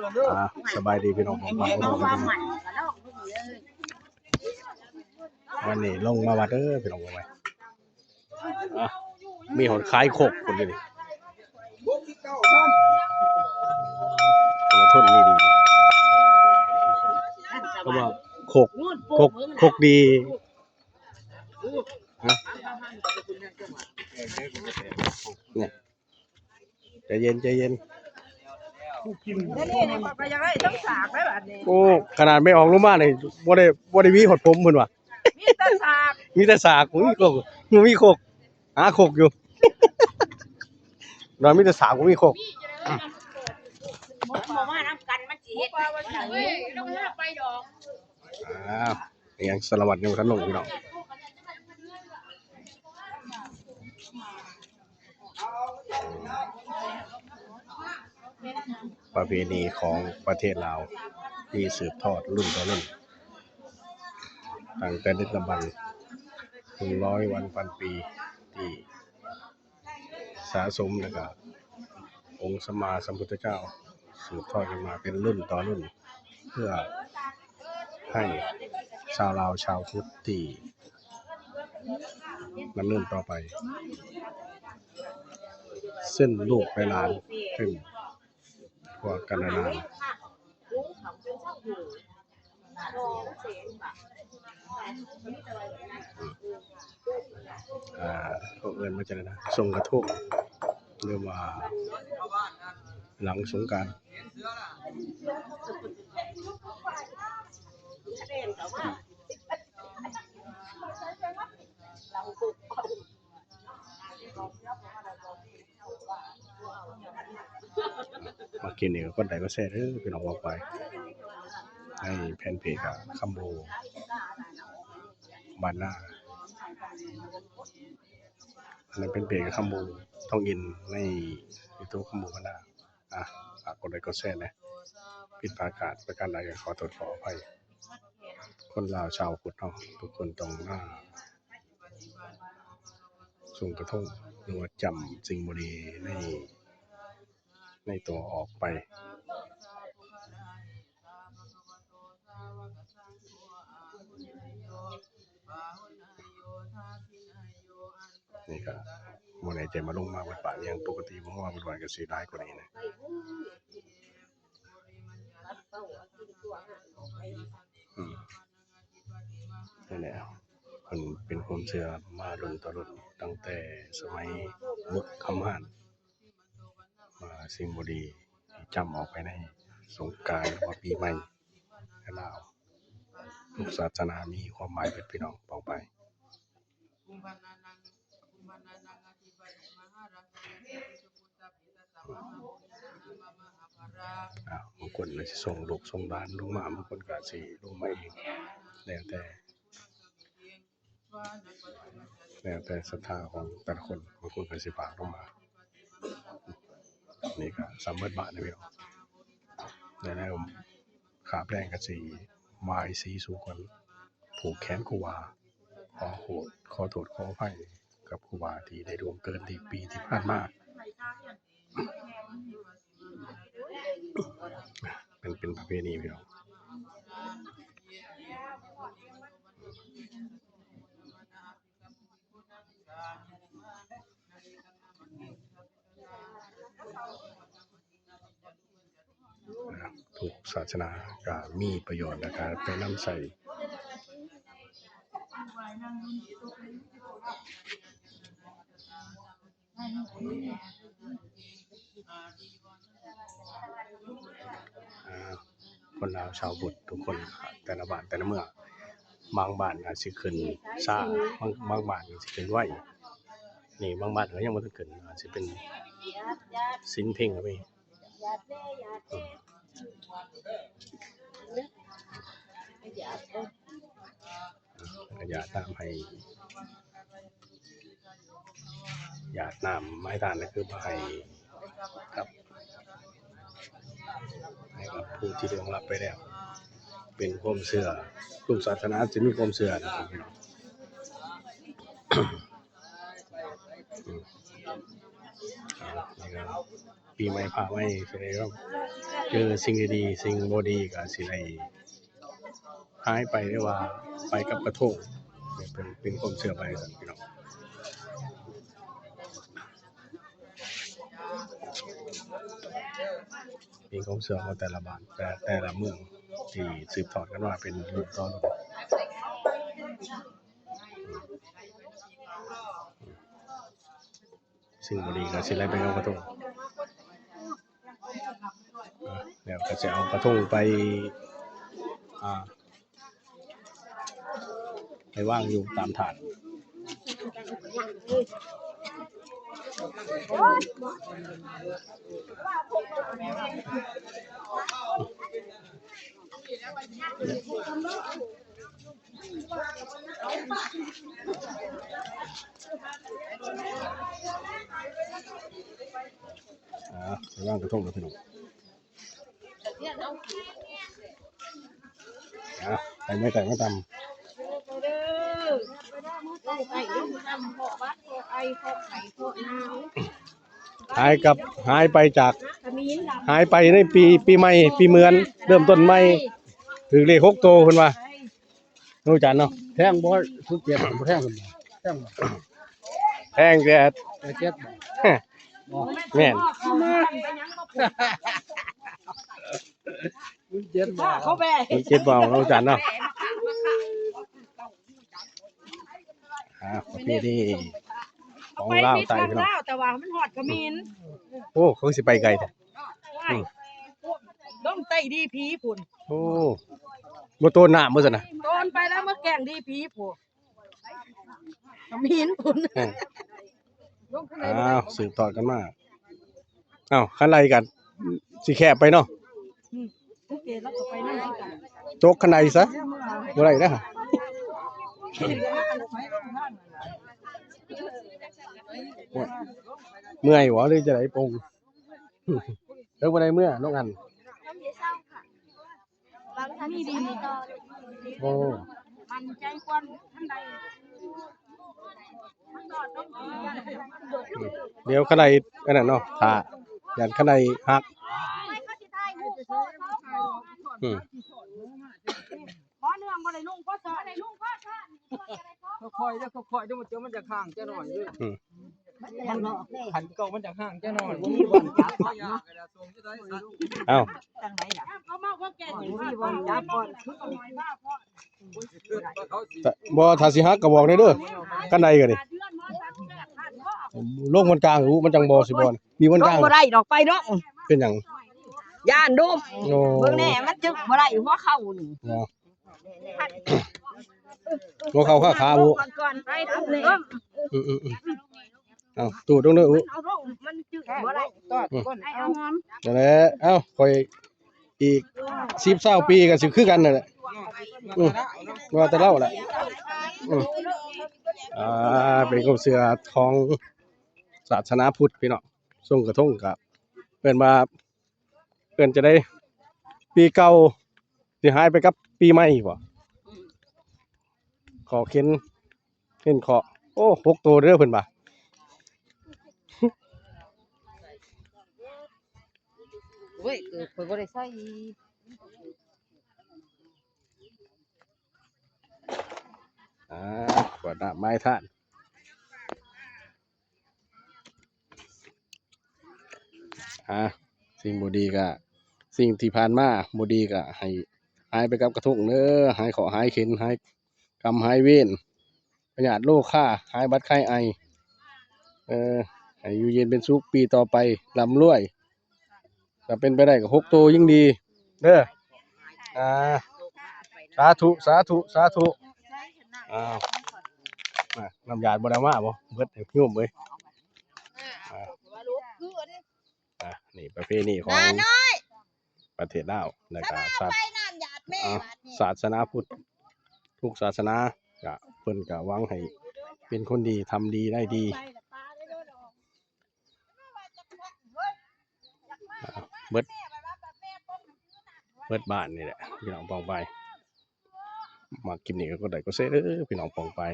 ອ່າ ສະບາຍດີພີ່ນ້ອງ ເອົາຄວາມໝັ້ນກະລອງເບິ່ງເດີ ວັນນີ້ລົງມາວັດເດີພີ່ນ້ອງເອີຍ ອ່າ ມີຮອດຂາຍຄົກພຸ້ນເດນີ້ ຄົກນີ້ດີ ເພາະວ່າຄົກ ຄົກ ຄົກດີ ຮະ ນີ້ ໃຈເຢັນ ໃຈເຢັນ ດຽວນີ້ຂ້ອຍກະຢາກໄດ້ທັງສາກໄດ໋ບາດນີ້ ໂອ້ ຂະໜາດແມ່ອອກລົງມານີ້ ບໍ່ໄດ້ ບໍ່ໄດ້ມີຮອດຜົມເພິ່ນວ່າ ມີແຕ່ສາກ ມີແຕ່ສາກ ບໍ່ມີຄົກ ບໍ່ມີຄົກ ຫາຄົກຢູ່ ວ່າມີແຕ່ສາກ ບໍ່ມີຄົກ ມັນບໍ່ມານຳກັນ ມັນຊິເຮັດ ເອີຍ ລາວບໍ່ໄດ້ໄປດອກ ອ້າວ ອີຫຍັງສາລະວັດຍັງບໍ່ທັນລົງພີ່ນ້ອງ ປະເພນີຂອງປະເທດລາວ ທີ່ສືບທອດລຸ້ນຕໍ່ລຸ້ນ ຕັ້ງແຕ່ດຶກດຳບັນ ໜຶ່ງຮ້ອຍວັນພັນປີ ທີ່ ສະສົມ ແລ້ວກະອົງສຳມາສຳພຸດທະເຈົ້າສືບທອດກັນມາເປັນລຸ້ນຕໍ່ລຸ້ນ ເພື່ອໃຫ້ຊາວລາວຊາວພຸດທີ່ດຳເນີນຕໍ່ໄປ ເຊັ່ນລູກແລະຫຼານ ເຊັ່ນພວກກັນນານ ອ່າ ເຂົາເອີ້ນວ່າຈັ່ງໃດນະ ສົງກະທົງ ຫຼືວ່າຫຼັງສົງການ ມາກິນນີ້ກະກົດໄລກົດແຊເດີພີ່ນ້ອງ ວ່າໄປໃນແຟນເພຈກະຄຳໂບບ້ານນາ ອັນນັ້ນແຟນເພຈຄຳໂບທອງອິນ ໃນຢູທູບຄຳໂບບ້ານນາ ອ່າ ຝາກກົດໄລກົດແຊແດ່ ຜິດພາດການປະການໃດກະຂໍໂທດຂໍອະໄພ ຄົນລາວຊາວພຸດເຮົາທຸກຄົນຕ້ອງມາ ສົງກະທົງ ຫຼືວ່າຈຳສິ່ງບໍ່ດີໃນ ໃນຕົວອອກໄປ ນີ້ກະບໍ່ແນ່ໃຈ ມາລົງມາວັດວາດຫຍັງ ປົກກະຕິມາວັດວາດກະຊິຫຼາຍກວ່ານີ້ນະ ອືມ ນີ້ແຫຼະ ເພິ່ນເປັນຄວາມເຊື່ອມາລຸ້ນຕໍ່ລຸ້ນ ຕັ້ງແຕ່ສະໄໝເມືອງຄຳຮ້ານ ວ່າສິ່ງບໍ່ດີທີ່ຈຳອອກໄປໃນສົງການ ຫຼືວ່າປີໃໝ່ໃນລາວ ທຸກສາສະໜາມີຄວາມໝາຍເບິດ ພີ່ນ້ອງປ້ອງປາຍ. ອ່າ ບາງຄົນກະຊິສົ່ງລູກສົ່ງຫຼານລົງມາ ບາງຄົນກະຊິລົງມາເອງ ແລ້ວແຕ່ ແລ້ວແຕ່ສັດທາຂອງແຕ່ລະຄົນ ບາງຄົນກະຊິຝາກລົງມາ ນີ້ກະສ່ຳເບິດບ້ານເລີຍພີ່ນ້ອງ ແລ້ວ ແລ້ວຄາບແລງກະຊິບາຍສີສູ່ຄົນ ຜູກແຂນຄູບາ ຂໍໂທດ ຂໍໂທດຂໍອະໄພກັບຄູບາທີ່ໄດ້ລ່ວງເກີນໃນປີທີ່ຜ່ານມາ ເປັນ ເປັນປະເພນີພີ່ນ້ອງ. ທຸກສາສະໜາກະມີປະໂຫຍດ ແລະກະໄປນຳໃຊ້ ອ່າ ຄົນລາວຊາວພຸດທຸກຄົນ ແຕ່ລະບ້ານແຕ່ລະເມືອງ ບາງບ້ານອາດຊິຂຶ້ນຊ້າ ບາງ ບາງບ້ານອາດຊິຂຶ້ນໄວ ນີ້ບາງບ້ານກະຍັງບໍ່ທັນຂຶ້ນ ອາດຊິເປັນສິນເພັງກະມີ ກະຢາດນ້ຳໃຫ້ ຢາດນ້ຳໃຫ້ທານ ກະຄືບໍ່ໃຫ້ກັບ ໃຫ້ກັບຜູ້ທີ່ລ່ວງລັບໄປແລ້ວ ເປັນຄວາມເຊື່ອ ທຸກສາສະໜາຈະມີຄວາມເຊື່ອນະ ພີ່ນ້ອງ. ອືມ ອ່າ ນີ້ກະ ປີໃໝ່ຟ້າໃໝ່ ຊິໄດ້ເຈີສິ່ງດີໆ ສິ່ງບໍ່ດີກໍຊິໄດ້ຫາຍໄປ ຫຼືວ່າໄປກັບກະທົງ. ເປັນ ເປັນຄວາມເຊື່ອໄປຊັ້ນ ພີ່ນ້ອງ. ເປັນຄວາມເຊື່ອຂອງແຕ່ລະບ້ານ ແຕ່ ແຕ່ລະເມືອງ ທີ່ສືບທອດກັນມາເປັນລຸ້ນຕໍ່ລຸ້ນ. ສິ່ງບໍ່ດີກໍຊິໄລ່ໄປກັບກະທົງ. ແລ້ວກໍຈະເອົາກະທົງໄປ ອ່າ ໄປວາງຢູ່ຕາມຖາດ. ອ່າ ໄປວາງກະທົງແລ້ວ ພີ່ນ້ອງ. ອ່າ ໄປເມື່ອໄກມາຕຳ ຫາຍກັບ ຫາຍໄປຈາກ ຫາຍໄປໃນປີ ປີໃໝ່ ປີເໝືອນ ເລີ່ມຕົ້ນໃໝ່ ຖືກເລກຫົກໂຕ ເພິ່ນວ່າ. ເນາະ ອາຈານເນາະ ແພງບໍ່? ສູນເຈັດ ບໍ່ແພງ ແພງບໍ່? ແພງແຕ່ ແຕ່ເຈັດບໍ່? ແມ່ນ ສູນເຈັດບໍ່? ສູນເຈັດບໍ່ເນາະ ອາຈານເນາະ. ອ່າ ປະເພນີຂອງລາວໃຕ້ ພີ່ນ້ອງ ແຕ່ວ່າມັນຮອດຂະເໝນ. ໂອ້ ເຂົາຊິໄປໄກແທ້. ອືມ ລົງໃຕ້ດີພີພຸ້ນ. ໂອ້ ບໍ່ໂຕນນ້ຳບໍ່ຊັ້ນນະ? ໂຕນໄປແລ້ວ ມາແກ້ງດີພີພຸ້ນ ຂະເໝນພຸ້ນ. ເອີ ລງທາງໃດບໍ່ໄດ້. ອ້າວ ສືບທອດກັນມາ. ອ້າວ ຄັນໄລ່ກັນຊິແຄບໄປເນາະ. ອືມ ໂອເຄ ແລ້ວກໍໄປນຳກັນ ຕົກຄັນໃດຊະ ບໍ່ໄດ້ເດ້. ໂອ້ຍ ເມື່ອຍບໍ່ ຫຼືຈັ່ງໃດ ປົງ? ເອີ ບໍ່ໄດ້ເມືອນ້ອງອັນ. ໂອ້ ດຽວຄັນໃດອັນນັ້ນເນາະ ຖ້າຢ້ານຄັນໃດຫັກ. ອືມ ບໍ່ເນື່ອງ ບໍ່ໄດ້ນຸ່ງພໍ້ເສື້ອ ບໍ່ໄດ້ນຸ່ງພໍ້ເສື້ອ. ຄ່ອຍໆເດີ ຄ່ອຍໆເດີ ມັນຈະ ມັນຈະຄ້າງຈັກໜ້ອຍເດີ. ອືມ ຄັນເກົ່າມັນຈະຄ້າງຈັກໜ້ອຍ. ເອົ້າ ເຂົາເວົ້າວ່າແກ່ ບໍ່ມີບ່ອນຈັບບ່ອນ ບໍ່ ຖ້າຊິຫັກກໍບອກແດ່ເດີ ຄັນໃດກໍດີ ລົງບ່ອນກາງ ມັນຈັ່ງບໍ່ຊິບ່ອນ ນີ້ບ່ອນກາງ ລົງບໍ່ໄດ້ດອກ ໄປເນາະ. ເປັນຫຍັງ? ຢ້ານລົ້ມ. ໂອ້ ເບິ່ງແດ່ ມັນຈະບໍ່ໄດ້ຫົວເຂົ່ານີ້. ເນາະ ຫົວເຂົ່າຄາຂາບໍ່? ອືມໆໆ ເອົາ ຕູດລົງເດີ ເອົາລົງ ມັນຈະບໍ່ໄດ້. ອືມ ນັ້ນແຫຼະ ເອົ້າ ຂ້ອຍອີກສິບຊາວປີກໍຊິຄືກັນນັ້ນແຫຼະ. ອືມ ວ່າແຕ່ລາວແຫຼະ. ອືມ ອ່າ ເປັນຄວາມເຊື່ອຂອງສາສະໜາພຸດ ພີ່ນ້ອງ. ຊົງກະທົງກໍເອີ້ນວ່າ ເອີ້ນຈັ່ງໃດ ປີເກົ່າຊິຫາຍໄປກັບປີໃໝ່ບໍ? ອືມ ຂໍເຂັນ ເຂັນເຄາະ ໂອ້ ຫົກໂຕເດີເພິ່ນວ່າ. ໂອ້ຍ ເກີບຂ້ອຍບໍ່ໄດ້ໃສ່. ອ່າ ກວດນ້ຳໄມ້ທ່ານ. ອ່າ ສິ່ງບໍ່ດີກະ ສິ່ງທີ່ຜ່ານມາບໍ່ດີກະໃຫ້ຫາຍໄປກັບກະທົງເດີ ຫາຍເຄາະຫາຍເຂັນ ຫາຍກຳຫາຍເວນ ພະຍາດໂລຄາ ຫາຍຫວັດໄຂ້ໄອ. ເອີ ໃຫ້ຢູ່ເຢັນເປັນສຸກ ປີຕໍ່ໄປລ່ຳລວຍ. ຖ້າເປັນໄປໄດ້ກໍຫົກໂຕຍິ່ງດີເດີ. ອ່າ ສາທຸ ສາທຸ ສາທຸ. ອ້າວ ມາ ນ້ຳຢາດບໍ່ໄດ້ເອົາມາບໍ? ເບິດ ໂຍມເອີຍ. ອ່າ ອ່າ ນີ້ປະເພນີຂອງປະເທດລາວ ແລ້ວກະສາ ອ່າ ສາສະໜາພຸດ ທຸກສາສະໜາ ກະເພິ່ນກະຫວັງໃຫ້ເປັນຄົນດີ ທຳດີ ໄດ້ດີ. ອ່າ ເບິດ ເບິດບ້ານນີ້ແຫຼະ ພີ່ນ້ອງປ້ອງປາຍ. ມັກຄລິບນີ້ກໍກົດໄລກົດແຊເດີ ພີ່ນ້ອງປ້ອງປາຍ.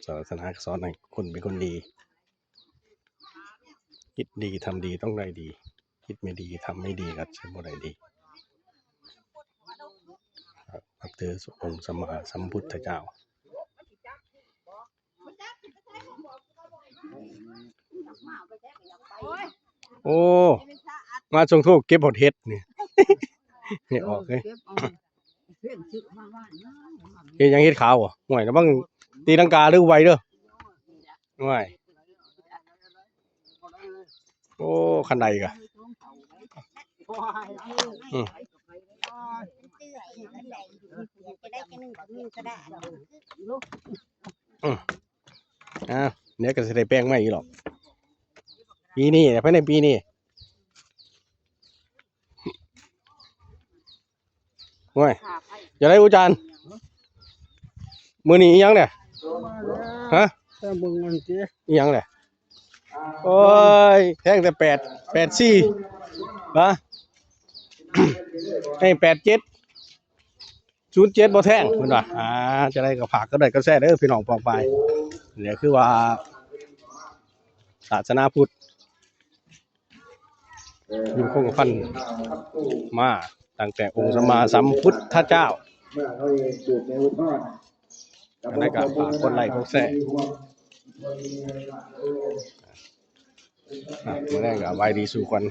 ສາສະໜາກໍສອນໃຫ້ຄົນເປັນຄົນດີ ຄິດດີທຳດີຕ້ອງໄດ້ດີ ຄິດໄມ່ດີທຳໄມ່ດີກໍຈະບໍ່ໄດ້ດີ. ນັບຖືອົງສຳມາສຳພຸດທະເຈົ້າ. ໂອ້ ມາສົ່ງໂທດເກັບຮອດເຫັດນີ້ ເຮັດອອກເດ້. ເຮັດຫຍັງ ເຫັດຂາວບໍ່? ຫ້ວຍ ລະວັງຕີລັງກາຫຼືໄຫວເດີ. ໂອ້ຍ ໂອ້ ຄັນໄດກະ ອືມ ອືມ ອ່າ ດຽວກໍຊິໄດ້ແປງໃໝ່ອີກດອກ ປີນີ້ ພາຍໃນປີນີ້. ໂອ້ຍ ຈັ່ງໃດອູຈານ ມື້ນີ້ອີ່ຫຍັງແດ່? ຮະ ແຕ່ເບິ່ງມັນຕິ ອີ່ຫຍັງແດ່? ໂອ້ຍ ແທງແຕ່ແປດ ແປດສີ່ ຮະ ໃຫ້ແປດເຈັດ ສູນເຈັດ ບໍ່ແທງ ເພິ່ນວ່າ. ອ່າ ຈັ່ງໃດກໍຝາກກົດໄລ້ກົດແຊເດີພີ່ນ້ອງປ້ອງປາຍ. ນີ້ຄືວ່າ ສາສະໜາພຸດ ຢູ່ຄົງກະພັນມາຕັ້ງແຕ່ອົງສຳມາສຳພຸດທະເຈົ້າ. ອັນນັ້ນກໍຝາກກົດໄລ້ກົດແຊ. ອ່ະ ມື້ແລງກໍໄຫວ້ດີສູ່ຂວັນ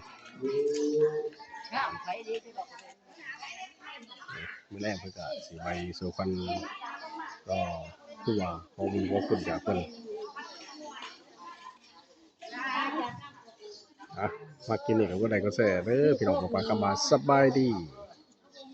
ມື້ແລງເພິ່ນກໍຊິໄຫວ້ດີສູ່ຂວັນ ກໍຄືວ່າຂໍບຸນຂໍຄຸນຈາກເພິ່ນ. ອ່ະ ມັກຄລິບນີ້ກໍກົດໄລ້ກົດແຊເດີພີ່ນ້ອງ ຂໍຝາກຄຳວ່າສະບາຍດີ.